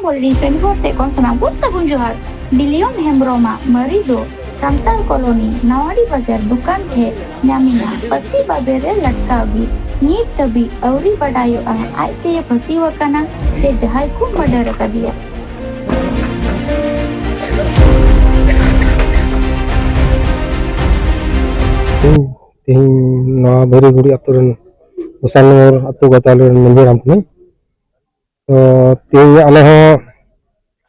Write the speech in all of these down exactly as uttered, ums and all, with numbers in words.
ᱢᱚᱞᱰᱤ ᱯᱮᱱᱦᱚᱨ ᱛᱮ ᱠᱚᱱᱛᱷᱱᱟ ᱵᱩᱨ ᱥᱟᱹᱜᱩᱱ ᱡᱚᱦᱟᱨ᱾ ᱵᱤᱞᱤᱭᱚᱢ ᱦᱮᱢᱵᱨᱚᱢᱟᱜ ᱢᱟᱹᱨᱤ ᱫᱚ ᱥᱟᱱᱛᱟᱲ ᱠᱚᱞᱚᱱᱤ ᱱᱟᱣᱟᱰᱤ ᱵᱟᱡᱟᱨ ᱫᱚᱠᱟᱱ ᱴᱷᱮᱱ ᱧᱟᱢᱮᱱᱟ᱾ ᱯᱟᱹᱥᱤ ᱵᱟᱵᱮᱨ ᱨᱮ ᱞᱟᱴᱠᱟᱣ ᱜᱮ᱾ ᱱᱤᱛ ᱫᱷᱟᱹᱵᱤᱡ ᱟᱹᱣᱨᱤ ᱵᱟᱰᱟᱭᱚᱜᱼᱟ ᱟᱡ ᱛᱮᱭᱮ ᱯᱷᱟᱹᱥᱤ ᱟᱠᱟᱱᱟ ᱥᱮ ᱡᱟᱦᱟᱸᱭ ᱠᱚ ᱢᱟᱰᱟᱨ ᱟᱠᱟᱫᱮᱭᱟ᱾ ᱛᱮᱦᱮᱧ, ᱛᱮᱦᱮᱧ ᱱᱚᱣᱟ ᱵᱷᱟᱹᱨᱤᱜᱩᱲᱤ ᱟᱹᱛᱩ ᱨᱮᱱ ᱜᱳᱥᱟᱞᱱᱚᱜᱚᱨ ᱟᱹᱛᱩ ᱜᱟᱛᱟᱞ ᱨᱮᱱ ᱢᱟᱹᱡᱷᱤ ᱦᱟᱲᱟᱢ ᱠᱟᱹᱱᱟᱹᱧ᱾ ᱛᱚ ᱛᱮᱦᱮᱧ ᱟᱞᱮ ᱦᱚᱸ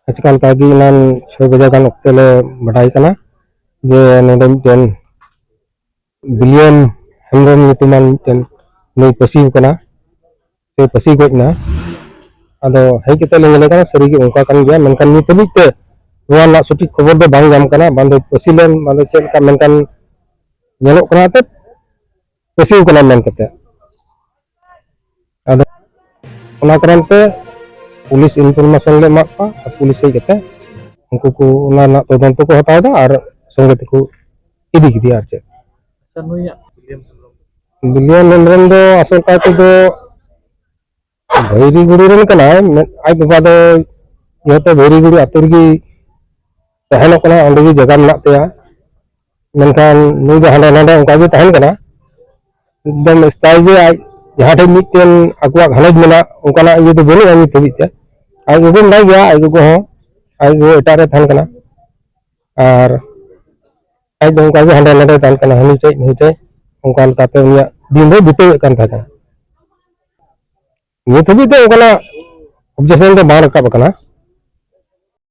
ᱟᱪᱠᱟ ᱞᱮᱠᱟ ᱜᱮ ᱮᱱᱟᱱ ᱪᱷᱚᱭ ᱵᱟᱡᱟ ᱜᱟᱱ ᱚᱠᱛᱮ ᱞᱮ ᱵᱟᱰᱟᱭ ᱠᱟᱱᱟ ᱡᱮ ᱱᱚᱰᱮ ᱢᱤᱫᱴᱮᱱ ᱵᱤᱞᱤᱭᱚᱱ ᱦᱮᱢᱵᱨᱚᱢ ᱧᱩᱛᱩᱢᱟᱱ ᱢᱤᱫᱴᱮᱱ ᱱᱩᱭ ᱯᱟᱹᱥᱤ ᱟᱠᱟᱱᱟ ᱥᱮ ᱯᱟᱹᱥᱤ ᱜᱚᱡ ᱮᱱᱟ᱾ ᱟᱫᱚ ᱦᱮᱡ ᱠᱟᱛᱮ ᱞᱮ ᱧᱮᱞᱮ ᱠᱟᱱᱟ, ᱥᱟᱹᱨᱤᱜᱮ ᱚᱱᱠᱟ ᱠᱟᱱ ᱜᱮᱭᱟ, ᱢᱮᱱᱠᱷᱟᱱ ᱱᱤᱛ ᱦᱟᱹᱵᱤᱡ ᱛᱮ ᱱᱚᱣᱟ ᱨᱮᱱᱟᱜ ᱥᱚᱴᱷᱤᱠ ᱠᱷᱚᱵᱚᱨ ᱫᱚ ᱵᱟᱝ ᱧᱟᱢ ᱠᱟᱱᱟ, ᱵᱟᱝ ᱫᱚ ᱯᱟᱹᱥᱤ ᱞᱮᱱ, ᱵᱟᱝ ᱫᱚ ᱪᱮᱫ ᱞᱮᱠᱟ, ᱢᱮᱱᱠᱷᱟᱱ ᱧᱮᱞᱚᱜ ᱠᱟᱱᱟ ᱮᱱᱛᱮᱫ ᱯᱟᱹᱥᱤ ᱟᱠᱟᱱᱟ ᱢᱮᱱ ᱠᱟᱛᱮ᱾ ᱟᱫᱚ ᱚᱱᱟ ᱠᱟᱨᱚᱱ ᱛᱮ ᱯᱩᱞᱤᱥ ᱤᱱᱯᱷᱚᱨᱢᱮᱥᱚᱱ ᱞᱮ ᱮᱢᱟᱫ ᱠᱚᱣᱟ ᱟᱨ ᱯᱩᱞᱤᱥ ᱦᱮᱡ ᱠᱟᱛᱮ ᱩᱱᱠᱩ ᱠᱚ ᱚᱱᱟ ᱨᱮᱱᱟᱜ ᱛᱚᱫᱚᱱᱛᱚ ᱠᱚ ᱦᱟᱛᱟᱣ ᱮᱫᱟ ᱟᱨ ᱥᱚᱸᱜᱮ ᱛᱮᱠᱚ ᱤᱫᱤ ᱠᱮᱫᱮᱭᱟ᱾ ᱟᱨ ᱪᱮᱫ ᱟᱪᱪᱷᱟ, ᱱᱩᱭᱟᱜ ᱵᱤᱞᱤᱭᱚᱱ ᱦᱮᱢᱵᱨᱚᱢ ᱫᱚ ᱟᱥᱚᱞ ᱠᱟᱭ ᱛᱮᱫᱚ ᱵᱷᱟᱹᱭᱨᱤᱜᱩᱲᱤ ᱨᱮᱱ ᱠᱟᱱᱟᱭ᱾ ᱢᱮᱱ-, ᱟᱡ ᱵᱟᱵᱟ ᱫᱚ ᱡᱮᱦᱮᱛᱩ ᱵᱷᱟᱹᱭᱨᱤᱜᱩᱲᱤ ᱟᱹᱛᱩ ᱨᱮᱜᱮ ᱛᱟᱦᱮᱱᱚᱜ ᱠᱟᱱᱟ, ᱚᱸᱰᱮ ᱜᱮ ᱡᱟᱭᱜᱟ ᱢᱮᱱᱟᱜ ᱛᱟᱭᱟ᱾ ᱢᱮᱱᱠᱷᱟᱱ ᱱᱩᱭ ᱫᱚ ᱦᱟᱸᱰᱮ ᱱᱟᱰᱮ ᱚᱱᱠᱟ ᱜᱮ ᱛᱟᱦᱮᱱ ᱠᱟᱱᱟ᱾ ᱮᱠᱫᱚᱢ ᱥᱛᱷᱟᱭᱤ ᱡᱮ ᱟᱡ ᱡᱟᱦᱟᱸ ᱴᱷᱮᱱ ᱢᱤᱫᱴᱮᱱ ᱟᱠᱚᱣᱟᱜ ᱜᱷᱟᱨᱚᱸᱡᱽ ᱢᱮᱱᱟᱜ, ᱚᱱᱠᱟᱱᱟᱜ ᱤᱭᱟᱹ ᱫᱚ ᱵᱟᱹᱱᱩᱜᱼᱟ ᱱᱤᱛ ᱦᱟᱹᱵᱤᱡ ᱛᱮ᱾ ᱟᱡ ᱜᱚᱜᱚ ᱢᱮᱱᱟᱭ ᱜᱮᱭᱟ, ᱟᱡ ᱜᱚᱜᱚ ᱦᱚᱸ, ᱟᱡ ᱜᱚᱜᱚ ᱮᱴᱟᱜ ᱨᱮ ᱛᱟᱦᱮᱱ ᱠᱟᱱᱟ᱾ ᱟᱨ ᱟᱡ ᱫᱚ ᱚᱱᱠᱟ ᱜᱮ ᱦᱟᱸᱰᱮ ᱱᱟᱰᱮ ᱛᱟᱦᱮᱱ ᱠᱟᱱᱟ, ᱦᱟᱹᱱᱤ ᱴᱷᱮᱡ ᱱᱩᱭ ᱴᱷᱮᱡ, ᱚᱱᱠᱟ ᱞᱮᱠᱟᱛᱮ ᱩᱱᱤᱭᱟᱜ ᱫᱤᱱ ᱫᱚ ᱵᱤᱛᱟᱹᱣᱮᱫ ᱠᱟᱱ ᱛᱟᱦᱮᱸ ᱠᱟᱱᱟ᱾ ᱱᱤᱛ ᱦᱟᱹᱵᱤᱡ ᱛᱮ ᱚᱱᱠᱟᱱᱟᱜ ᱚᱵᱡᱮᱠᱥᱚᱱ ᱫᱚ ᱵᱟᱝ ᱨᱟᱠᱟᱵ ᱟᱠᱟᱱᱟ᱾